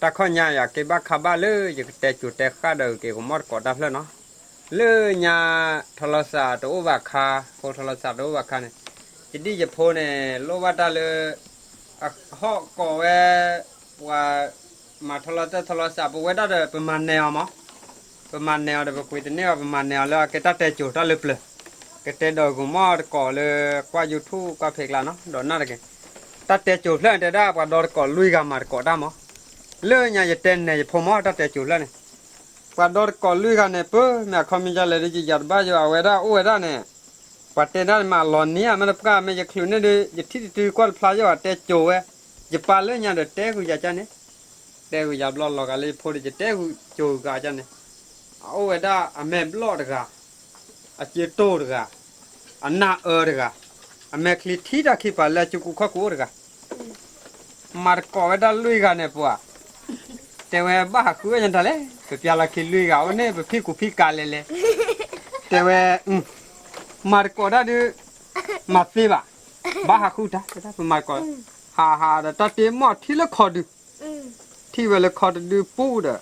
တၢ်ခီၣ်ညါယက့ၤဘၣ်ခါဘၣ်လၢယကတဲစိၤတဲဃၣ်ဒီးဂ့ၤက့ၤကမီၣ်တကိးတၢ်ဖျၢၣ်နီၤ, လၢညါ ထီလီၤစးတအိၣ်ဘၣ်ခါ, ဖိထီလီၤစး တအိၣ်ဘၣ်ခါန့ၣ်, ယဒ်ယဖိန့ၣ် လိၣ်ဘၣ်တၢ်လၢ အဟီၣ်ကိးဝဲ ပှၤ မၤထီလီၤတၢ်ထီလီၤစး ပဝဲဒၣ်ဒီး ပမၤနၢၤအီၤမး, ပမၤနၢၤအီၤဒီး ပကွံာ်တန့ၢ်ဘၣ် ပမၤနၢၤအီၤလၢအကဲတၢ်တဲစိၤတၢ်လၢပျၢၤ, ကတဲဒီးဂ့ၤကမီၣ်တကိးလၢ ကွၢ် YouTube ကွၢ်ဖဲးကျါနီၤ ဒီးနၢ်တဂ့ၤ, တၢ်တဲစိၤဖျၢၣ်န့ၣ် တဲဒၣ်ပှၤဒီတကိးလွံၢ်ဂၤမၤတကိးတၢ်မး, လၢညါယတဲနဲၣ်ယဖိမး တၢ်တဲစိၤဖျၢၣ်န့ၣ်, ပှၤဒီတကိးလွံၢ်ဂၤန့ၣ် ပမ့ၢ်အခီပညီလဲၣ်ဒီး ယယၤတဘၣ်ယၤ အဝဲဒၣ်အိၣ်ဝဲဒၣ်န့ၣ်, ပှၤတဲဒၣ်မးလီၤနံၤဧါ မ့ၢ်တပှၢ် မ့ၢ်ယချုးန့ၣ်ဒီး ယထံၣ်တတုၤကွၢ်တဖျါယၤ တဲစိၤဝဲ, ယပာ်လၢညါဒီးတဲဂုာ်ယၤကန့ၣ်, တဲဂုာ်ယၤဘျီလီၤဂာ်လၢယဖိဒီး ယတဲဂုာ်စိၤဂၤကန့ၣ်, အအိၣ်ဝဲဒၣ်အမဲာ်ဘျီၣ်တဂၤ, အစုတိၢ်တဂၤ, အနၢ်အၢတဂၤ, အမဲာ်ချံထံတၢ်ခံပၤလၢအစုကူခီၣ်ကူအိၣ်တဂၤ မၤတကိးဝဲဒၣ်လွံၢ်ဂၤန့ၣ်ပှၤ, တဲဝဲဘၣ်ဟးဃုအီၣ်ညါတၢ်လဲၣ်, ပပျဲလီၤခံလွံၢ်ဂၤအိၣ်န့ၣ် ပဖံၣ်ကူဖံၣ်ကၤလဲၤလဲၤ, တဲဝဲ, မၤတကိးတၢ်ဒုး, မၤသ့ဘၣ်, ဘၣ်ဟးဃုတၢ်, ပမၤတကိး, ဟးဟးဒီးတၢ်တ့မီၢ်ထံၣ်လၢခီဒု, ထံၣ်ဝဲလၢခီတဒုပူၤဒီး,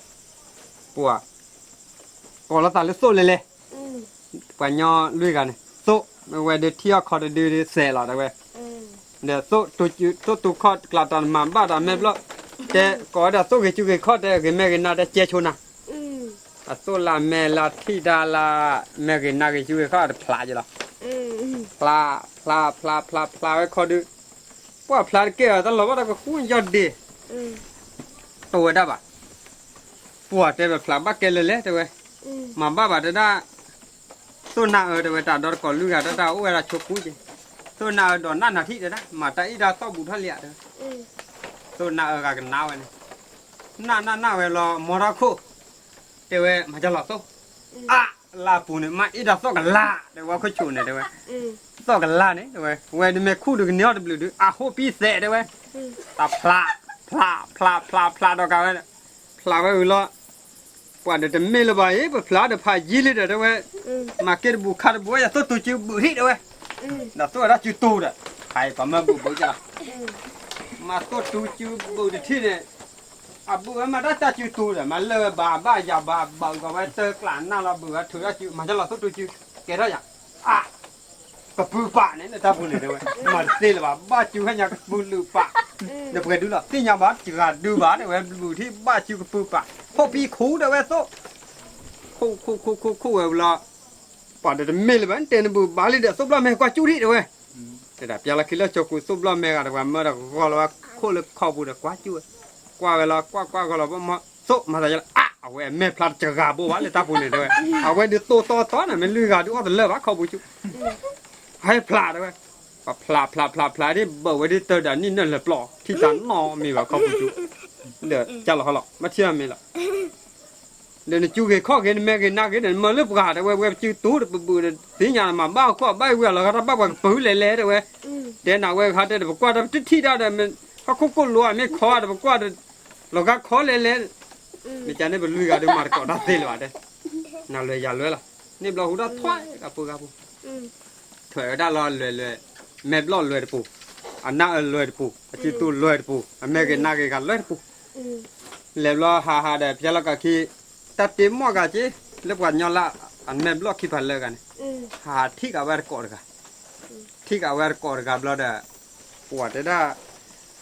ပှၤ ကိးလီၤသးလၢသိၣ်လဲၤလဲၤ, ပှၤညီလွံၢ်ဂၤန့ၣ် သိၣ်, မ့ၢ်ဝဲဒုးထံၣ်အီၣ်ခီတဒုဒုးစဲးလီၤတဲဝဲ, ဒီးသိၣ်တူခီၣ်ကျးတၢ်မၤဘၣ်ဒီးမဲာ်ဘျီၣ်, တဲကိးဝဲဒၣ်သိၣ်ဂ့ၤစုဂ့ၤခီၣ် တဲဂ့ၤမဲာ်ဂ့ၤနါတဲကဲဆိနၤ, အသိၣ်လၢမဲာ်လၢထံၣ်တၢ်လၢ မဲာ်ဂ့ၤနါဂ့ၤစုဂ့ၤခီၣ်တဖျးက့ၤလီၤ, ဖျး, ဖျးဖျးဖျးဖျးဖျးဝဲခီဒု, ပှၤဖျးတကဲအီၤ တၢ်လီၤဘၣ်တၢ်ကဃူယီၢ်ဒ့ၣ် တဝဲဒၣ်ဘၣ်, ပှၤတဲပဖျးဘၣ်ကဲလၢာ်လဲၣ်တဲဝဲ, မၤဘၣ်ဘၣ်တဲဒၣ်, သိၣ်နၢ်အၢတဲဝဲ တၢ်ဒီတကိးလွံၢ်ဂၤတၢ်တၢ်အိၣ်ဝဲဒၣ်ဆိကူက့ၤ, သိၣ်နၢ်အၢဒီးနၢ်နၤထံၣ်တဲဒၣ် မၤတၢ်အ့ၣ်ဒၣ်သီၣ်ဘူးထီၣ်လံဧါတဲဝဲ, သိၣ်နၢ်အၢဂၤကနါဝဲန့ၣ်, နၢ်နၢ်နၢ်ဝဲလီၤ မီထီၣ်ခိၣ်, တဲဝဲ မၤကလီၤသိၣ်, အါ, လၢအပူၤန့ၣ် မ့ၢ်အ့ၣ်ဒၣ်သီၣ်ကလါ တဲဝဲခိၣ်ဆိးန့ၣ်တဲဝဲ, သီၣ်ကလါန့ၣ်တဲဝဲ ဝဲဒုးမ့ၢ်ခူၣ်ဒုးကန့ၢ်အီၣ်တဘျုးဒုး အဟိၣ်ပံသဲးတဲဝဲ, တၢ်ဖျး, ဖျး, ဖျး, ဖျး, ဖျးဒီးကးဝဲ, ဖျးဝဲအုးလီၤ, ပှၤဒီးတမ့ၢ်လၢၤဘၣ်အံၤ ပဖျးဒီးဖးယံာ်လံဒီးတဲဝဲ, မၤက့ၤတဘူးခါတဘူး ယသိၣ်တူစုဘုးထံၣ်တဲဝဲ, ဒီးသိၣ်ဝဲဒၣ်စုတူဒီး, ဟဲပှၤမၢဘူးဘုးကလီၤ, မၤသိၣ်တူစုဘုးတထံၣ်န့ၣ်, အဘုးဝဲမၤတၢ်တၢ်စုတူဒီး မၤလၢဝဲဘၣ်ဘၣ်ယၤဘၣ်ဘၣ်ဂီၤဝဲတၢ်ကျးနၢ်လီၤဘုးဝဲထုးထီၣ်စု မၤကလီၤသိၣ်တူစု, ကဲထီၣ်ယၤ, အါ ကပုာ်ပာ်န့ၣ်လၢတၢ်ပူၤန့ၣ်တဲဝဲ, မၤတသ့လၢၤဘၣ် ဘၣ်စုဟဲညါကပုာ်လုာ်ပာ်, ဒီးပှဲၤဒုလီၤ သ့ၣ်ညါဘၣ် တဂၤဒုဘၣ်တဲဝဲ ဘုးထံၣ်ဘၣ်စုကပုာ်ပာ်, ဟိၣ်ပံခူၣ်တဲဝဲသိၣ်, ခိၣ်ခိၣ်ခိၣ်ခိၣ်ခိၣ်ဝဲလီၤ, ပှၤဒီးတမ့ၢ်လၢၤဘၣ် နတဲနဘူးဘၣ်လံဒီးသိၣ်ဘျီၣ်မဲာ်ကွၢ်ကၠူၣ်ထံၣ်တဲဝဲ, တဲဒၣ်ပျဲလီၤခံလၢဆိကူသိၣ်ဘျီၣ်မဲာ်ဂၤဒီးပှၤမၢဒီးဂီၤလီၤဝဲခိၣ်လၢခီပူၤဒီးကွၢ်ကၠူၣ်, ကွၢ်ဝဲလီၤ ကွၢ်ကွၢ်ဂီၤလီၤဘၣ်မီၢ် သိၣ်မၤသးယလၢ အါ အဝဲမဲာ်ဖျါတစှၤဘိဘၣ်လၢတၢ်ပူၤန့ၣ်တဲဝဲ, အဝဲဒုးသိၣ်တီတီန့ၣ် မ့ၢ်လွံၢ်ဂၤဒုးအီၣ်တလၢာ်ဘၣ်ခီပူၤကၠူၣ်, ဟဲဖျါတဲဝဲ, ပဖျါဖျါဖျါဖျါဒ်ဘၢၣ်ဝဲဒ်တၢ်ဒၣ်နံၣ်နၢၣ်လၢာ်ပျီ ထံၣ်တၢ်နီတမံၤဘၣ်ခီပူၤကၠူၣ်, ဒီးကၢ်လီၤဟီလီၤ မ့ၢ်ထံၣ်တၢ်မ့ၢ်လီၤ ဒီးနစုဂ့ၤခီၣ်ဂ့ၤ နမဲာ်ဂ့ၤနါဂ့ၤဒီး နမၢလၢပှၤတဲဝဲ ဝဲပစုတူဒီးပဘုးဒီးသ့ၣ်ညါမၤဘၣ်အခိၣ်အဘၣ်ဝံၤအလီၤဂာ်တၢ်ဘၣ်ပှၤကပုာ်လဲၤလဲၤတဲဝဲ, တဲနၤဝဲခါတဲဒီးပကွၢ်တၢ်ပတထံၣ်တၢ်ဒီး ဟီၣ်ခိၣ်ကိၣ်လိၤအမ့ၢ်ခီဒီး ပကွၢ်ဒီး လီၤဂာ်ခီလဲၤလဲၤ, မ့ၢ်ကန့ၣ်ပလွံၢ်ဂၤဒီးမၤတကိးတၢ်သ့လၢၤဘၣ်တဲ, နၤလွဲၢ်ယၤလွဲၢ်လီၤ, န့ၣ်ဘျီဟူဒၣ်ထွဲအပှၤဂၤပူၤ ထွဲဝဲဒၣ်လီၤလွဲၢ်လွဲၢ်, မဲာ်ဘျီၣ်လွဲၢ်တပူၤ, အနၢ်အၢလွဲၢ်တပူၤ, အစုတူလွဲၢ်တပူၤ, အမဲာ်ဂ့ၤနါဂ့ၤဂၤလွဲၢ်တပူၤ, လဲၤဘျီဟးဟးဒီးဖျါလီၤကးခံ, တၢ်တ့မီၢ်ဂၤက့, လၢပှၤညီလၢအမဲာ်ဘျီၣ်ခံဖးလၢဂၤန့ၣ်, ဟးထံၣ်ကးဝဲတကိးတဂၤ, ထံၣ်ကးဝဲတကိးတဂၤဘျီဒီး, ပှၤတဲဒၣ်,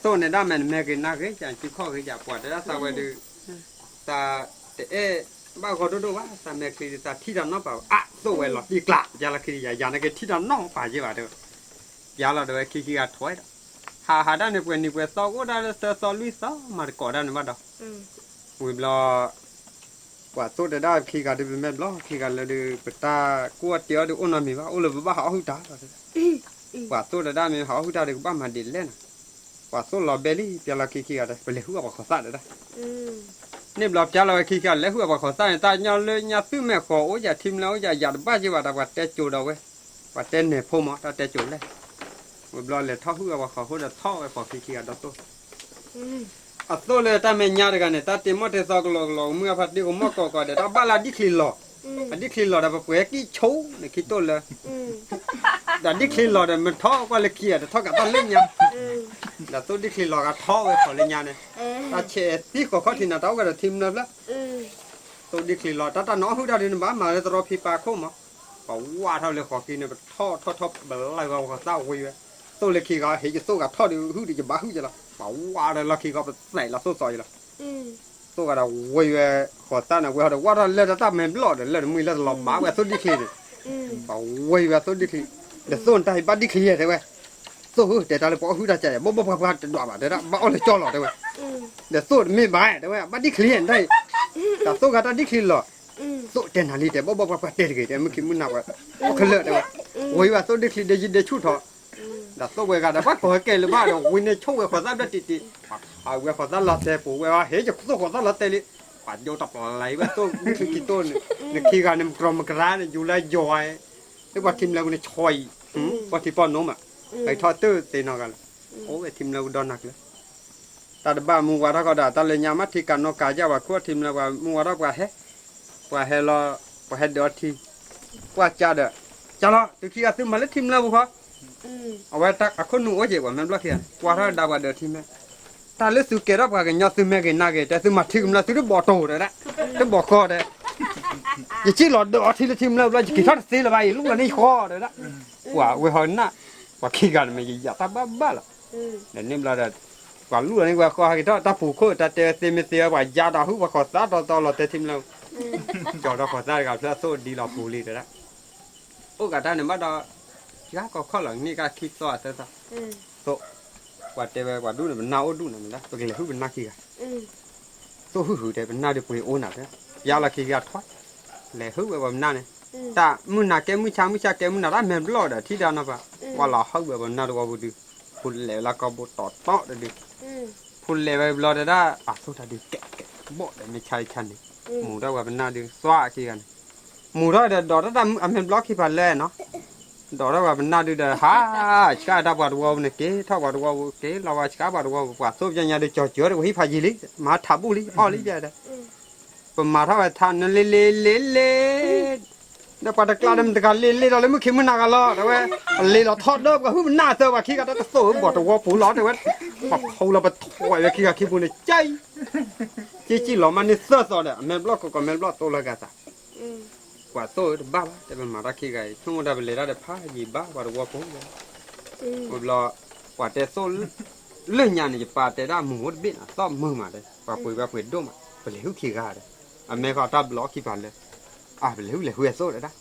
သိၣ်န့ၣ်ဒၣ်မဲာ်နမဲာ်ဂ့ၤနါဂ့ၤ ယစုခီၣ်ဂ့ၤယၤ ပှၤတဲဒၣ်သးဝဲဒုး သးတအဲၣ်ဘၣ်ဂီၤဒိၣ်ဒိၣ်ဘၣ် သးမဲာ်ချံသးထံၣ်တၢ်နီတပၤဘၣ် အါ သိၣ်ဝဲလီၤတံၢ်ကျး ပျဲလီၤခံယၤ ယၤနာ်က့ထံၣ်တၢ်နီတပၤယဲၢ်ဘၣ်တဲဝဲ, ပျဲလီၤတဲဝဲခံခံဂၤထွဲဒီး, ဟးဟးဒၣ်န့ၣ်ပှဲၤနံၤပှဲၤသီအိၣ်ဒၣ်လၢသၢသီလွံၢ်သီ မၤတကိးဒၣ်န့ၣ်ဘၣ်ဒီး, ဝံၤဘျီ ပှၤသိၣ်တဲဒၣ်ခံဂၤဒုးပမဲာ်ဘျီၣ် ခံဂၤလၢဒုး ပတၢ်ကူၣ်အီၣ်တ့အီၣ်ဒုးအိၣ်နီတမံၤဘၣ် အိၣ်လၢပဘၣ်ဟးအီၣ်ဟုၣ်တၢ်လီၤတဲ, ပှၤသိၣ်တဲဒၣ်မ့ၢ်ဟးအီၣ်ဟုၣ်တၢ်ဒုးကဘၣ်မၤဒ်လဲၣ်နီၤ, ပှၤသိၣ်လီၤဘဲလံ ပျဲလီၤခံခံဂၤဒီး ပလဲၤဟုၣ်အပှၤခိးသၣ်တဲဒၣ် န့ၣ်ဘျီပျဲလီၤဝဲခံခံဂၤ လဲၤဟုၣ်အပှၤခိးသၣ်န့ၣ် တၢ်ညီလၢညါသုးမဲာ်ဃီၤအိၣ်ယၤထံမလဲအိၣ်ယၤ ယၤတဘၣ်ယဲၢ်ဘၣ်ဒီး ပှၤတဲစိၤဒီးဝဲ, ပှၤတဲနဲၣ်ဖိမး တၢ်တဲစိၤလဲၣ်, ဝံၤဘျီလဲၤထီၣ်ဟုၣ်အပှၤခိးဖိဒီးထီၣ်ဝဲခိးခံခံဂၤဒီးသိၣ် အသိၣ်လၢတၢ်မဲာ်ညါတဂၤန့ၣ် တၢ်တ့မီၢ်တ့သီကလီကလီကမုၢ်အဖါတ့ကမီၢ်ကီးကီးဒီး တၢ်ဘၣ်လၢဒ်ချံးလီၤ, အဒံၣ်ချံလီၤဒီး ပပှဲၤကံၣ်ဆိန့ၣ်ခံတိၢ်လၢ ဒီးဒံၣ်ချံလီၤဒီး မ့ၢ်ထီၣ်ကွၢ်လၢခံဂၤဒီး ထီၣ်ကးတၢ်လၢညါ, ဒီးသိၣ်ဒံၣ်ချံလီၤဂၤထီၣ်ဝဲဃီၤလၢညါန့ၣ်, တၢ်ဆဲးသံဃီၤခီၣ်ထံးနၤ တၢ်အိၣ်ကဒီးထံမျၢၢ်ဖျၢၣ်, သိၣ်ဒံၣ်ချံလီၤ တၢ်တၢ်နီၢ်ဟုၣ်တၢ်ဒုး နဘၣ်မၤလၢသရီဖံပာ်ခိၣ်မး, ပှၤဝးထီၣ်လၢဃီၤခံန့ၣ် ပထီၣ်ထီၣ်ထီၣ် ပလၢ်ဝဲဃီၤသၣ်ဝံၤဝဲ, သိၣ်လၢခံဂၤဟ့ၣ်ယသိၣ်ဂၤထီၣ်ဒီး ဟုၣ်ဒီးယဘၣ်ဟုၣ်ယလီၤ, ပှၤဝးထီၣ်လၢလီၢ်ခံဂီၤ ပသဲးလီၤသိၣ်စီၤယလီၤ သိၣ်ဂၤဒီးဝံၤဝဲဃီၤသၣ်န့ၣ် ဝဲဟီဒီး ဝးထီၣ်လၢတၢ်မဲာ်ဘျီၣ်ဒီး လၢတမှံၤလၢတလီၤဘၣ်ဝဲသိၣ်ဒံၣ်ချံန့ၣ်, ပှၤဝံၤဝဲသိၣ်ဒံၣ်ချံ, ဒီးသိၣ်န့ၣ်တၢ်ဟ့ၣ်ဘၣ်ဒံၣ်ချံဧါတဲဝဲ, သိၣ်ဧၢ တဲတၢ်လၢပှၤအီၣ်ဟုၣ်တၢ်ကဲ ဘီၣ်ဘီၣ်ပှၤပှၤတဒွးဘၣ်တဲဒၣ် ဘၣ်အီၣ်လၢကၠီလီၤတဲဝဲ, ဒီးသိၣ်တမ့ၢ်ဘၣ်တဲဝဲ ဘၣ်ဒံၣ်ချံဧါတၢ်အံၤ, တၢ်သိၣ်ဂၤတၢ်ဒံၣ်ချံလီၤ, သိၣ်တဲနၤလံတဲ ဘီၣ်ဘီၣ်ပှၤပှၤတဲတဂ့ၤတဲ မုၢ်ခံမုၢ်နၤပှၤ, အီၣ်ခဲလၢာ်တဲဝဲ, ဝံၤဝဲသိၣ်ဒံၣ်ချံဒီးယံၤဒဲဆူၣ်ထီၣ် ဒီးသိၣ်ဝဲဂၤဒီး ဘၣ်ကိးဟဲကဲလၢၤဘၣ်ဒီး ဝံၤန့ၣ်ဆိၣ်ဝဲဃီၤသၣ်ဘျဲၣ်တံၢ်တံၢ်, အဝဲဃီၤသၣ်လီၤတဲာ်ပူၤဝဲ ဟ့ၣ်ယသိၣ်ဃီၤသၣ်လီၤတဲာ်လံ, ပှၤဒိတပျီလၢဝဲသိၣ်ဒံၣ်ချံခံတိၢ်န့ၣ်, နခံဂၤန့ၣ် မကြီမကရၢန့ၣ် ယူၤလၢယွၤ, လၢပှၤထံမျၢၢ်ပူၤန့ၣ် ဆီအံၤ, ပှၤထံပီနိမး, ပှၤထီၣ်တၢ်သ့နီၢ်ဂၤလၢ, အိၣ်ဝဲထံမျၢၢ်ပူၤဒီနၤကျၢၤ တၢ်တဘၣ်မူဝါထီၣ်ဃီဒီး တၢ်လၢညါမ့ၢ်ထံကးနီၢ်ကးယၢ် ပှၤခိၣ်ထံမျၢၢ် ပှၤမူဝါထီၣ်ပှၤဟဲ, ပှၤဟဲလီၤ, ပှၤဟဲဒုးအီထံ, ကွၢ်ကၢ်ဒီး, ကၢ်လီၤ သုခံဂၤသုမၤလၢထံမျၢၢ်ပူၤဃီ, အဝဲအခိၣ်နူာ်အိၣ်က့ၤ ပှၤမဲာ်ဘျီၣ်ခံဂၤန့ၣ် ကွၢ်ထီၣ်ဒၣ်ပှၤဒုးအီထံမ့ၢ်, တၢ်လၢသုကဲထီၣ်ပှၤကညီသုမ့ၢ်ဂ့ၤနၤဂ့ၤ တဲသုမၤထံကမျၢၢ်သုတဘီၣ်တိၢ်တဲဒၣ်, တဘီၣ်ဃီတဲ ယစံၣ်လီၤဒုးအီထံလၢထံမျၢၢ်ဘျီ ယက့ၤထီၣ်တသ့လၢၤဘၣ် ယလူၢ်လီၤန့ၢ်ဃီတဲဒၣ်, ပှၤဝဲဟီနၢ်, ပှၤခံဂၤန့ၣ်မ့ၢ်ယယၤတၢ်ဘၣ်ဘၣ်လီၤ, ဒီးန့ၣ်ဘျီဒီး, ပှၤလူၢ်လီၤန့ၢ်ပှၤဃီဟဲက့ၤထီၣ်တၢ်ပူၤခိၣ် တၢ်တဲဝဲသ့မ့ၢ်သ့ဝဲ ပှၤယါဒီးဟုၣ်ပှၤဃီၤသၣ်တီတီလီၤတဲထံမျၢၢ်, ကၠီၤဒီးဃီၤသၣ်တဂၤဖျၢၣ်သိၣ်ဒံလီၤပူၤလံတဲဒၣ်, အိၣ်ကးတၢ်န့ၣ်ဘၣ်ဒီး, ယကီၢ်ခီၣ်လီၤန့ၢ်ကၢ်ခံသီအသၢသီ, သိၣ်, ပှၤတဲဝဲပှၤဒူၣ်န့ၣ် ပနၢ်အိၣ်ဒူၣ်နၤန့ၣ်ဒၣ် ပကလဲၤဟုၣ်ပနၢ်ခံဂၤ သိၣ်ဟုၣ်ဟုၣ်တဲ ပနၢ်ဒုးပှ့ၤအိၣ်နၤတဲ, ပျါလီၤခံဂၤထွဲ, လဲၤဟုၣ်ဝဲပှၤပနၢ်န့ၣ်, တၢ်မုၢ်နၤကဲမုၢ်ဆါ မုၢ်ဆါကဲမုၢ်နၤ တၢ်မဲာ်ဘျီၣ်ဒီးထံၣ်တၢ်နီၤပၤ, ပှၤလီၤဟုၣ်ဝဲပှၤပနၢ်တဝီပူၤဒုး, ဖိလဲၤဝဲလၢကီၢ်ဘိတီတီတဒုး, ဖိလဲၤဝဲဘျီတဲဒၣ် အသိၣ်တၢ်ဒုးကဲကဲဘီၣ်ဒီးမ့ၢ်ဆါတဆါန့ၣ်, မူၤထီၣ်ပှၤပနၢ်ဒုး သွါခံဂၤန့ၣ်, မူၤထီၣ်ဒီးဒီးတၢ်အမဲာ်ဘျီၣ်ခံဖးလဲၢ်နီၤ ဒီးထီၣ်ပှၤပနၢ်ဒုးဒီး ဟးဆှါတၢ်ပှၤတဝီပူၤန့ၣ် က့ၤထီၣ်ပှၤတဝီပူၤ က့ၤလီၤဝဲဆှါပှၤတဝီပူၤ ပှၤသိၣ်ပညါဒုးကၠီၤစၢၤတဝဲဟံၣ်ဖးယံာ်လံ မၤထးဘူၣ်လံ အီၣ်လံပျဲတဲ, ပမၤထီၣ်ဝဲထးနလ့လ့လ့ ဒီးပှၤတကျါဒီးမတၤတဂၤလ့လ့ဒီးလၢမုၢ်ခံမုၢ်နၤဂၤလီၤ တဲဝဲ, ပလ့လီၤထီၣ်ဒီးပှၤဟုၣ်ပနၢ်သၢပှၤခံဂၤတၢ်တသိၣ်ဘီၣ်တဝီပူၤလီၤ တဲဝဲ, ပှၤဖိလီၤပထိးဝဲခံဂၤခံပူၤန့ၣ် ကၢ်အံၤ က့ၤကံၣ်လီၤမးန့ၢ်သၢသီဒီး အမဲာ်ဘျီၣ်ကီးကီးမဲာ်ဘျီၣ်သိၣ်လၢဂၤသး ပှၤသိၣ်တဘၣ်ဘၣ် တဲပမၤတၢ်ခံဂၤအံၤ ဆိကမိၣ်တၢ်ပလဲၤတၢ်ဒီးဖးယံာ်ဘၣ်ပှၤတဝီပူၤလီၤ, ဝံၤဘျီ, ပှၤတဲသိၣ်, လၢညါန့ၣ် ယပၢ်တဲဒၣ်မုၢ်အိၣ်တဘ့ၣ်နီၤ သီၣ်မုာ်မးတဲ ပှၤပှ့ၤဘၣ်ပှ့ၤဒိၣ်မး ပလဲၤဟုၣ်ခံဂၤဒီး, အမဲာ်ဃီတၢ်ဘျီၣ်ခံဖးလဲၢ်, အပလဲၤဟုၣ်လဲၤဟုၣ်အသိၣ်တဲဒၣ်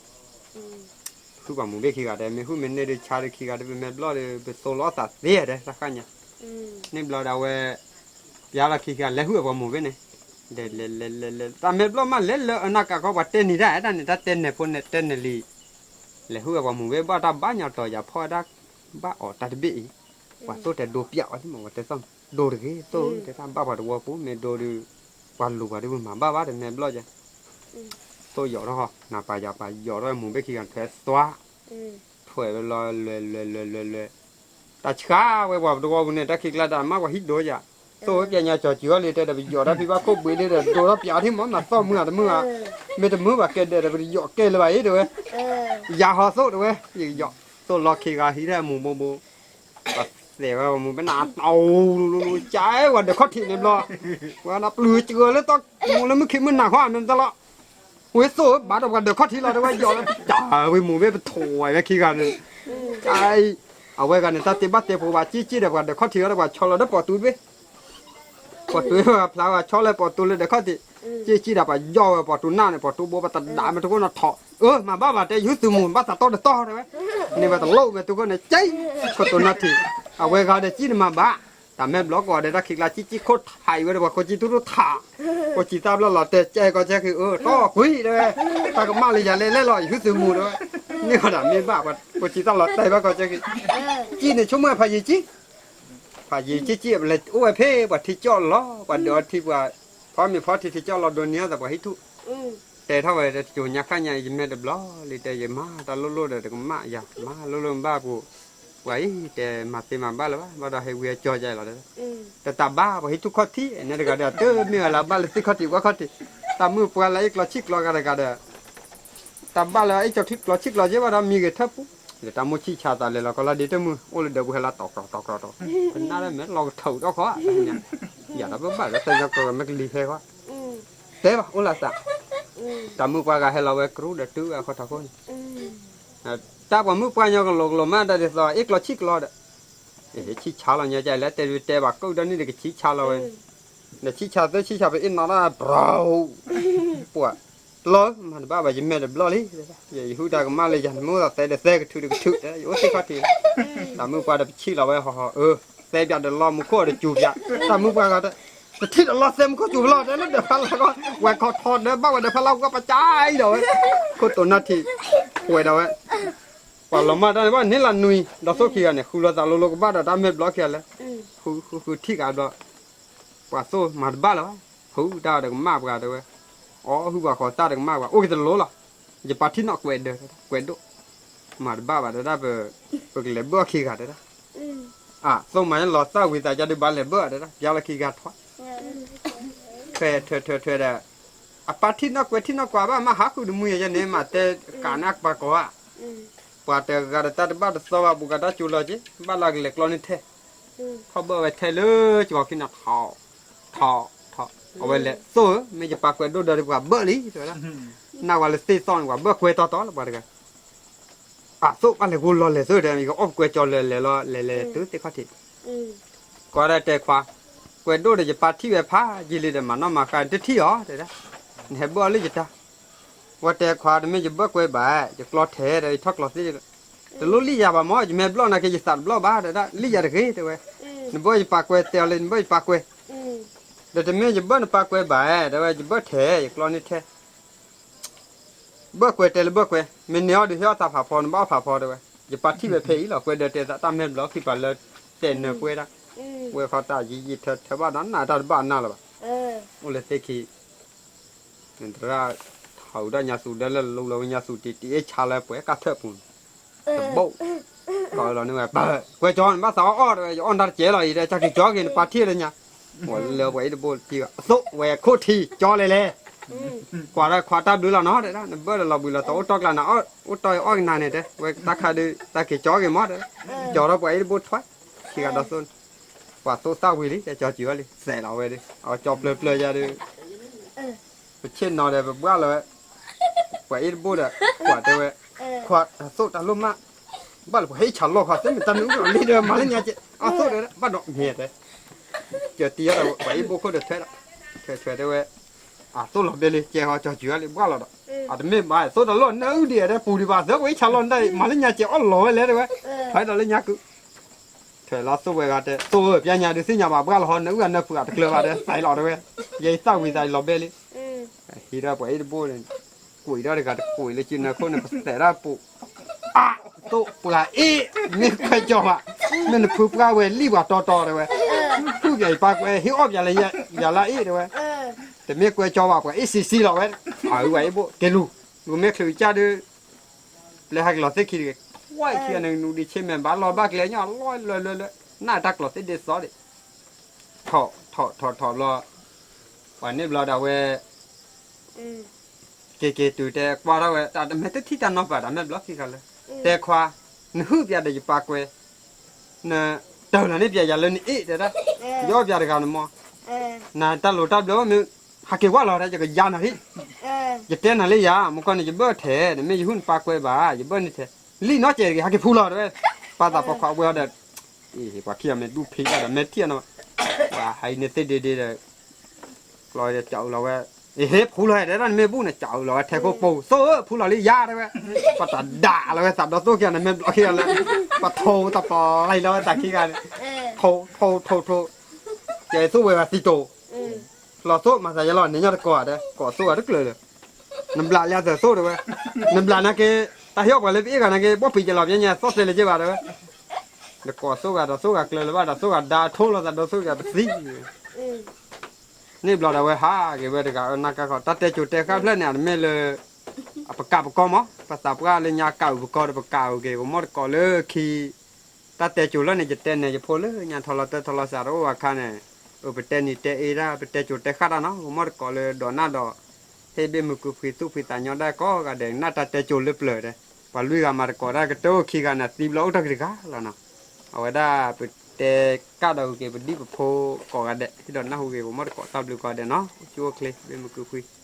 ဟုၣ်ပှၤမူၤဘ့ၣ်ခံဂၤဒီး မ့ၢ်ဟုၣ်မ့ၢ်န့ၢ်ဒုးဆါဒုးခံဂၤဒီး ပမဲာ်ဘျီၣ်ဒီး ပသိၣ်လီၤသးသ့တဲ တၢ်ဃၣ်ညါ, န့ၣ်ဘျီဒီးအဝဲ, ပျါလီၤခံဂၤ လဲၤဟုၣ်ဝဲပှၤမူၤဘ့ၣ်န့ၣ်, လဲၤလဲၤလဲၤလဲၤလဲၤ တၢ်မဲာ်ဘျီၣ်မးလဲၤလၢအနၢ်ကးခီ ပှၤတဲနံၤတၢ်အဲၣ်တၢ်န့ၣ် တၢ်တဲနဲၣ်ဖိန့ၣ် တဲနဲၣ်လံ, လဲၤဟုၣ်ဝဲပှၤမူၤဘ့ၣ် ဘၣ်တၢ်ဘၣ်ညါတီၤယၤဖီၣ်ဝဲဒၣ်, ဘၣ်အီၤတၢ်တဘ့ၣ်အံၤ, ပှၤသိၣ်တဲဒိပျးဝဲလံမး ပှၤတဲသိၣ်, ဒိတဂ့ၤ သိၣ်တဲတၢ်ဘၣ်ပှၤတဝီပူၤ မ့ၢ်ဒိဒုး, ပှၤလူၤပှၤဒုးမၤဘၣ်ဘၣ်ဒီးမဲာ်ဘျီၣ်ယၤ သိၣ်ယီၤထီၣ် နပၢ်ယၤပၢ်ယီၤထီၣ်မူၤဘ့ၣ်ခံဂၤထွဲသွါ, ထွဲဝဲလီၤလွဲၤလွဲၤလွဲၤလွဲၤလွဲၤ, တၢ်ဆှါဝဲပှၤတဝီပူၤန့ၣ် တၢ်ခံးကျါတၢ်မၣ်ပှၤဟံၣ်ဒိယၤ, သိၣ်ဝဲပျဲညါကၠီၤစၢၤလံတဲဒီး ပယီၤတၢ်ဖံးဘၣ်ခိၣ်ဘှံးလံဒီး ဒိထီၣ်ပျးထံၣ်မး မၤသီၣ်မုာ်အတမုာ်ဧါ, မ့ၢ်တမုာ်ဘၣ်ကဲဒဲးဒီး ပတယီၤကဲလၢၤဘၣ်အံၤတဲဝဲ, ယၤဟီသိၣ်တဲဝဲ, ယကယီၤ, သိၣ်လီၤခံဂၤဟံးထဲမူၤဘိဘိ ပှၤသဲးဝဲမူၤဘ့ၣ်နၤတီလူလူလူ ကၢ်ဝဲဒၢးခီၣ်ထံးန့ၣ်ဘျီ, ပှၤနပျုၤစှၤလၢသီမူၤလၢမုၢ်ခံမုၢ်နၤဃီအမဲာ်တၢ်လီၤ, ဝဲသိၣ်ဘၣ်ဒီးပှၤဒၢးခီၣ်ထံးလီၤတဲဝဲ ယီၤလၢတၢ်ဝဲမူၤဘ့ၣ်ပထိးဝဲခံဂၤန့ၣ်, ကၢ်, အဝဲဂၤန့ၣ် တၢ်တ့ဘၣ်တဲဖိဘၣ် ကၠံၣ်ကၠံၣ်ဒီးပှၤဒၢးခီၣ်ထံးလီၤဒီးပှၤဆီလီၤဒီးပိာ်တူဘ့ၣ် ပိာ်တူဖျါဝဲဆီလၢပိာ်တူလၢဒၢးခီၣ်ထံး, ကၠံၣ်ကၠံၣ်ဒီးပှၤယီၢ်ဝဲပိာ်တူနၢ်န့ၣ် ပိာ်တူဘိပတဒးမ့ၢ်တခိၣ်နီၤထီၣ်, အၢ မၤဘၣ်ဘၣ်တဲ ယဟုသူၣ်မူၤဘၣ်သးတီတတီတဲဝဲ, န့ၢ်ဝဲတလိၣ်မ့ၢ်တခိၣ်န့ၣ် ကၠံၣ်, ခိၣ်တူနၢ်ထံး, အဝဲဂၤဒီးကၠံၣ်န့ၣ်မၤဘၣ်, တၢ်မဲာ်ဘျီၣ်ကီးဒီးတၢ်ခံးကျါကၠံၣ်ကၠံၣ်ခိၣ်ထးအံၤဝဲဒီးပှၤကိးကၠံၣ်ထူၣ်ထူၣ်ထး, ကိးကၠံၣ်သၣ်ဘျီၣ်လီၤတဲာ်ကၠဲကီကၠဲခံ အၢ တီကွံာ်တဲဝဲ, တၢ်ကမၣ်လၢယၤလဲၣ်လဲၣ်လီၤ ယဟုသူၣ်မူၤတဲဝဲ, န့ၢ်ဝဲဒၣ်မ့ၢ်ဘၣ်ပှၤကိးကၠံၣ်သၣ်လီၤတဲာ်ဘၣ်ကီကၠဲခံ, ကၠံၣ်န့ၣ်ဆိကမိၣ်ဖးယံာ်ကၠံၣ် ဖးယံာ်ကၠံၣ်ကၠံၣ် ပလဲၤအိၣ်ဝဲဖဲပှၤထံကၠီၣ်လီၤ ပှၤဒၢးအီထံပှၤ, ဖီမ့ၤဖီထံထံကၠီၣ်လီၤဒိးန့ၢ်အသးပှၤဟံၣ်ထူၣ်, တဲထီၣ်ဝဲတကၠိညါခါညါအံၤ ယမဲာ်တဘျီလံတဲ ယမၤတၢ်လိၣ်လိၣ်ဒီးတကမၣ်ယၤ မၤလိၣ်လိၣ်ဘၣ်ပူၤ, ပှၤအံၤတဲမၤသ့မၤဘၣ်လၢၤဘၣ် ဘၣ်ဒီးဟဲဝံအကၠီယၤလီၤ, တတၢ်ဘၣ်ပှၤဟံၣ်ထူၣ်ခီၣ်ထံး နဲတဂၤဒီးတမ့ၢ်ဝဲလၢဘၣ်လၢသ့ၣ်ခီၣ်ထံးဝၣ်ခီၣ်ထံး, တၢ်မုၣ်ပှၢ်လၢအ့ၣ်ကျီဆံၣ်ကျီဂၤတဂၤဒီး တၢ်ဘၣ်လၢအ့ၣ်ကၠီထံကျီဆံၣ်ကျီက့ဘၣ်ဒီး မံဂ့ၤထၢၣ်ပူၤ, ဒီးတၢ်မိၣ်ဆံၣ်ဆါသးလဲၤလီၤကီလၢဒ့တမုၢ် အိၣ်လၢဒၢးပူၤဟဲလီၤတီၤကြီၤတီၤကြီၤတီၤ, ပနၢ်လၢမဲာ်လီၤကထီၣ်ဒီးခီ, ယၤဒီးပဘၣ်လၢတၢ်ညီကီၢ်မ့ၢ်ကလံၤဟဲဃီ, တဲဘၣ်အိၣ်လၢသး, တၢ်မုၣ်ပှၢ်ဂၤဟဲလီၤဝဲကရူၢ်ဒီးတုၤအဃီထီၣ်ခိၣ်န့ၣ်, တၢ်ပှၤမုၣ်ပှၢ်ညီကလိၤကလိၤမး တၢ်ဒ်သိးအ့ၣ်ကျီဆံၣ်ကျီဒီး, ဆံၣ်ဆါလီၤညီကလဲၣ် တဲဒုးတဲဘၣ်ကိၣ်ဒီနံၣ်ဒီးကဆံၣ်ဆါလီၤဝဲ, ဒီးဆံၣ်ဆါသၢဆံၣ်ဆါပအ့ၣ်နီၤတၢ် ပှၤ လီၤ မၤတဘၣ်ဘၣ် ယမဲာ်တဘျီလံ, ယဟုတၢ်ကမၣ်လၢယၤ နမ့ၢ်အိၣ်သးသဲဒီးသဲကထုးတကထုး ယအိၣ်သ့ခီၣ်ထံး, တၢ်မုၣ်ပှၢ်ဒီးပဆံၣ်လီၤဝဲဟီဟီ အၢ သဲပၠးဒီးလီမူခိၣ်ဒီးစူၤပၠး, တၢ်မုၣ်ပှၢ်ဂၤဒီး တထံၣ်ဒီးလီသဲမူခိၣ်စူၤပၠးလီၤ တဲလၢဒၢးဖးလီၤကီၢ် ဝဲခီထီဒၢးဘၣ်ဝဲဒၢးဖးလီၤကီၢ်ပၠးအံၤဒီးဝဲ, ခိၣ်တိၤနၢ်ထံး, ပှဲၤဒီးဝဲ, ပှၤလီၤမၢ်တၢ်န့ၣ်ဘၣ် န့ၢ်လၢနွံ ဒီးသိၣ်ခံဂၤန့ၣ် ဃုလိာ်သးလိၤလိၤကဘၣ်ဒီးတၢ်မဲာ်ဘျီခံဂၤလၢ, ဃုဃုဃုထံၣ်ကဘျီ ပှၤသိၣ်မၤတဘၣ်လၢၤဘၣ်, ဟုတၢ်ဒီးကမၣ်ပှၤတဲဝဲ, အီၣ်ဟုပှၤဃီၤတၢ်ဒီးကမၣ်ပှၤ အိၣ်က့ၤတလိၤလီၤ, ယပာ်ထံၣ်နီၣ်ကွဲးဒၢး ကွဲးဒိၣ်, မၤတဘၣ်ဘၣ်တဲဒၣ်, ပကလဲၤဘၢအီၣ်ခံဂၤတဲဒၣ်, အသိၣ်မၤလီၤသၣ်ဝံၤသးကဒီးဘၣ်လဲၤဘၢအီၤတဲဒၣ် ပျါလီၤခံဂၤထွဲ, ထွဲထွဲထွဲထွဲဒီး, အပာ်ထံၣ်နီၣ်ကွဲးထံၣ်နီၣ်ကွၢ်ဘၣ် မ့ၢ်ဟးဃုာ်တမုာ်ယဲန့ၣ် မၤတဲကးန့ၢ်ပှၤကိးဧါ ပှၤတဂၤဒီးတၢ်တဘၣ်တသီဘၣ် ဘူးကးတၢ်ကၠိလီၤက့ၤ ဘၣ်လၢကလဲၤကျီန့ၢ်ထဲ, ထီၣ်ဘၢဝဲထဲလၢကီၤခံန့ၣ် ထီၣ်, ထီၣ်, ထီၣ်, အဝဲလဲၤသိၣ်ဧၢ မ့ၢ်ယပာ်ကွဲးဒိၣ်ဒီးပှၤဘၢလံ တဲဝဲဒၣ်, နၢ်ဝဲလၢသ့ၣ်သီၣ်န့ၣ် ပှၤဘၢကွဲတီတီလၢပှၤတဂၤ အသိၣ်ဘၣ်လဲၤဂိၢ်လီၤလဲၤသိၣ်ဒီး ယကအီၣ်ပကွဲးကၠီၤလဲၤလဲၤလီၤ လဲၤလဲၤတုၤသ့ၣ်ခီၣ်ထံး, ကွၢ်ဒၣ်တဲခွါ, ကွဲးဒိၣ်ဒီးယပာ်ထံၣ်ဝဲဖးယံာ်လံဒီး မၤနီၣ်မၤဃါတထံၣ်အီၤ တဲဒၣ်, နဟဲဘၢအီၤလၢယတၢ်, ဝဲတဲခွါ တမ့ၢ်ယဘၢကွဲးဘၣ် ယကျီထဲဒီးယထီၣ်ကျီသ့ၣ်, တလိၣ်လံၣ်ယၤဘၣ်မၢ် ယမဲာ်ဘျီၣ်နာ်က့ ယသးတဘျီၣ်ဘၣ် တဲဒၣ် လံၣ်ယၤတဂ့ၤ တဲဝဲ, နဘၢယပာ်ကွဲးတဲအီၤလၢ နဘၢယပာ်ကွဲး, ဒီးတမ့ၢ်ယဘၢနပာ်ကွဲးဘၣ် တဲဝဲ ယဘၢထဲ ယကျီန့ၢ်ထဲ ဘၢကွဲးတဲလၢဘၢကွဲး မ့ၢ်န့ၢ်အီၣ်ဒုးဟ့ၣ်အီၣ်သးဖးဖီ နဘၣ်အီၣ်ဖးဖီတဲဝဲ, ယပာ်ထံၣ်ဝဲဖဲအံၤလီၤ ကွဲးဒၢးတဲသးတၢ်မဲာ်ဘျီၣ်ခံပာ်လၢတဲနၢၤကွဲးဒၣ်, ဝဲဃီတၢ်ယံာ်ယံာ်ထၢထၢဘၣ်ဒီး နၢ်တၢ်တဘၣ်အနၢ်လၢၤဘၣ်, အိၣ်လၢသ့ၣ်ခံ နတရၣ် ထီၣ်ဝံၤဒီးညါသူၣ်ဒၢလၢလူလီၤဝဲညါသူၣ်တံၢ်တံၢ်အ့ၣ်ဆါလၢပှဲၤကၢ်ထၢၣ်ပူၤန့ၣ်, တဘိၣ်, ဒီးလီၤန့ၢ်ဝဲ ပၢ်ကွဲးကၠီ နဘၣ်သးအီၣ်အီၣ်တဲဝဲ ယအီၣ်နတၢ်တကဲလီၤအံၤ တဲ ကၢ်က့ၤကၠီက့ၤ နပာ်ထံၣ်လၢညါ, ဝဲလၢပှၤအ့ၣ်တဘိၣ်ထံၣ်ဘၣ် အသိၣ်ဝဲခိၣ်ထံးကၠီလဲၤလဲၤ, ကွၢ်ဒၣ်ခွါတၢ်ဘျုးလီၤနီၤ တဲဒၣ် နဘၢဒီးလီၤဘှံးလီၤတီၤ အိၣ်တီၢ်ကျါနၤ အိၣ်တီၢ်အီၣ်ကနၤန့ၣ်တဲ ဝဲတၢ်ခါဒုး တၢ်က့ၤကၠီက့ၤမး တဲ ကၠီဒီးပှၤအ့ၣ်တဘိၣ်ထွဲ, ခံဂၤဒီးသိၣ်န့ၣ်, ပှၤသိၣ်သၣ်ဝံၤလံ တဲကၠီကၠီဝဲလံ သဲးလီၤဝဲဒၣ် အကၠီပျၢၤပျၢၤယၤဒုး ပဆ့ၣ်နီၤဒီးပဘှၣ်လီၤဝဲ, ပှၤအ့ၣ်တဘိၣ်ဒီး ကွၢ်တဲဝဲ, ခွါတၢ်သိၣ်တၢ်လိၣ်မး, ဘၣ်လၢပှၤဟ့ၣ်ဆၣ်လီၢ်ခီ သ့ၣ်မတၤနုၤအိၣ်လံဒီး မၤလၢညါက့ၤ အသိၣ်ဒီး ဘၣ်ဒီးမ့ၢ်တဲ, ကၢၤတံၢ်အီၤဒီး ပှၤအ့ၣ်တဘိၣ်ခိၣ်ဒီးထွဲဒီး, ထွဲထွဲတဲဝဲ, အသိၣ်လီၤဘျဲလံ ကဲဃီကၠီကၠီလံ ဘှၣ်လီၤဒီး, အတမ့ၢ်ဘၣ် သိၣ်တၢ်လိၣ်နၢအုၣ်ဒံးတဲ ပူၤဒံးဘၣ် သၢပှၤဟ့ၣ်ဆၣ်လီၢ်နတၢ်အံၤ မၤလၢညါက့ၤအီၣ်လီၤဝဲလဲၣ်တဲဝဲ, ထွဲဒီးလၢညါကု ထွဲလီၤသိၣ်ဝဲဂၤတဲ သိၣ်ဧၢ ပျါညါဒုးသ့ၣ်ညါဘၣ် ဘှၣ်လီၤဟီ နၢအုၣ်ဂၤနၢဖုးဂၤတကျၢၤဘၣ်ဒီး သးလီၤတဲဝဲ, ယဲယသၣ်ဝံၤသးလီၤဘဲလံ, ဟံးဒီးပှၤအ့ၣ်တဘိၣ်န့ၣ်, ကွံာ်ဒီးတဂၤတကွံာ်လၢစုနၢခိၣ်န့ၣ် ပသဲးဒၣ်ပူၤ, အသိၣ်ပှၤအ့ၣ် မ့ၢ်ကွဲးကၠီဘၣ်, မ့ၢ်နဖုပှၢ်ဝဲလံၣ်ပှၤတီတီတဲဝဲ, ဖုပျဲယပၢ်ကွဲး ဟ့ၣ်အီၣ်ပျဲလၢယၤလၢအ့ၣ်တဲဝဲ, တမ့ၢ်ကွဲးကၠီဘၣ် ပှၤအ့ၣ်စံးစံးလီၤဝဲ, အဝဲအ့ၣ်ဘိၣ်ကဲလူၤ, လူၤမ့ၢ်ချုးကစၢ်ဒုး ပျဲဟးက့ၤလီၤသ့ၣ်ခံတဂ့ၤ, ဝဲခံဂၤန့ၣ် နူဒံးဆ့မဲာ်ဘၣ်လီၤဘၣ်ကျဲညီလီၤလွဲလွဲလွဲ, နၢ်တၢ်ကျီၤသ့ၣ်ဒ့သီဒံး, ထီၣ်ထီၣ်ထီၣ်ထီၣ်ဘျီ, ပှၤန့ၣ်ဘျီဒၣ်ဝဲ, က့ၤက့ၤတုၤတဲကွၢ်ထီၣ်ဝဲ တၢ်မဲာ်တထံၣ်တၢ်နီၢ်ပၢၢ်တၢ်မဲာ်ဘျီခံခါလၢ, တဲခွါ, နဟုၣ်ပျးဒီးယပၢ်ကွဲး, နတၢၢ်လီၤန့ၢ်ပျးယၤလၢနအ့ၣ်တဲဒၣ်, ယအီၣ်ပျးတဂၤန့ၣ်မီၢ်, နတၢ်လိၤတၢ်ဘျၢမ့ၢ်, ဟးက့ၤဝဲလီၤတဲ ယကယါနၤဟံၣ် ယတဲနၤလၢယၤ မ့ၢ်ကီၢ်န့ၣ်ယဘၢၣ်ထဲ, နမ့ၢ်ယဟုၣ်နပၢ်ကွဲးဘၣ် ယဘၢၣ်န့ၢ်ထဲ, လံၣ်နီတစဲးတဂ့ၤ ဟးက့ၤဖူလီၤတဲဝဲ, ပၢ်သးပှၢ်ခွါဝဲအီၤဒီး, ပှၤခံဂၤမ့ၢ်ဒူၣ်ဖံးတၢ်ဒီး မဲာ်ထံၣ်အနီၤ, ပှၤဟးအံၤန့ၣ်သ့ဒ့ဒ့ဒီး, ကျီဒီးကးအုးလီၤဝဲ, ဟ့ၣ်ဖူလီၤတဲဒၣ်နမ့ၢ်ဘူၣ်န့ၣ် ကးအုးလီၤဝဲထဲခိၣ်ပိၢ် သိၣ်ဧၢ ဖူလီၤလံယၤတဲဝဲ, ပတၢ်ဒၣ်လီၤဝဲသးဒီသိၣ်ခံဂၤန့ၣ် မဲာ်ဘျီခံဂၤလၢ, ပထိးတပီၤလံလီၤဝဲသးခံဂၤန့ၣ်, ထိးထိးထိးထိး, ကဲသိၣ်ဝဲဂၤသံတိၤ လီၤသိၣ်မၤသးယဲလီၤ နညီတကိးဧါဒီး ကိးသိၣ်ဂၤတကျၢၤလၢၤ, နဘျးလၢအသၢသိၣ်တဲဝဲ, နဘျးနာ်က့, တၢ်ဟ့ၣ်အီၣ်ပှၤလၢပအ့ၣ်ဂၤနာ်က့ ဘီၣ်ဖံးကလီၤပျဲညါ သီၣ်သဲလၢၤက့ဘၣ်တဲဝဲ, နကိးသိၣ်ဂၤဒီးသိၣ်ဂၤကျၢၤလၢၤဘၣ်ဒီးသိၣ်ဂၤဒါထိလီၤသးဒီသိၣ်ဂၤပသံ, န့ၣ်ဘျီဒၣ်ဝဲဟးက့ၤဝဲတဂၤအၢနၢ်ကါခီ တၢ်တဲစိၤတဲဃၣ်ဖျၢၣ်န့ၣ် အတမ့ၢ်လၢ အပကးပကီၢ်မး ပသးပှၢ်လၢညါကးအုးပကီၢ်ဒီးပကးအုးက့ၤ ကမီၣ်တကိးလၢခံ တၢ်တဲစိၤလၢန့ၣ် ယတဲနဲၣ်ယဖိလၢညါထီလီၤတၢၢ်ထီလီၤစးတအိၣ်ဘၣ်ခါန့ၣ်, အပတဲနံၤတဲအ့တၢ် ပတဲစိၤတဲဃၣ်တၢ်နီၤ ကမီၣ်တကိးလၢဒိးနၢ်ဒီး, ဘ့ၣ်မုၢ်ကုဖှံသူၣ်ဖှံသးညီဒၣ်ကိးဂၤဒဲး နၢ်တၢ်တဲကိၤလၢပျၢၤဒီး ပှၤလွံၢ်ဂၤမၤသကိးတၢ်ကတၢၢ်အိၣ်ခံဂၤန့ၣ် သံဘျီအိၣ်ထီၣ်က့ၤတဂၤလီၤနီၤ. အဝဲဒၣ်ပတဲကၣ်ဒီးက့ၤပဒံၣ်ပဖိကိးဂၤဒဲး ဟ့ၣ်ဒီးနၢ်ဟူဂ့ၤ ပမီၢ်သကိးတၢ်ဘျုးကိးဂၤဒဲးနီၤ အိၣ်ဆူၣ်အိၣ်ချ့ ဘ့ၣ်မုၢ်ကုဖှံ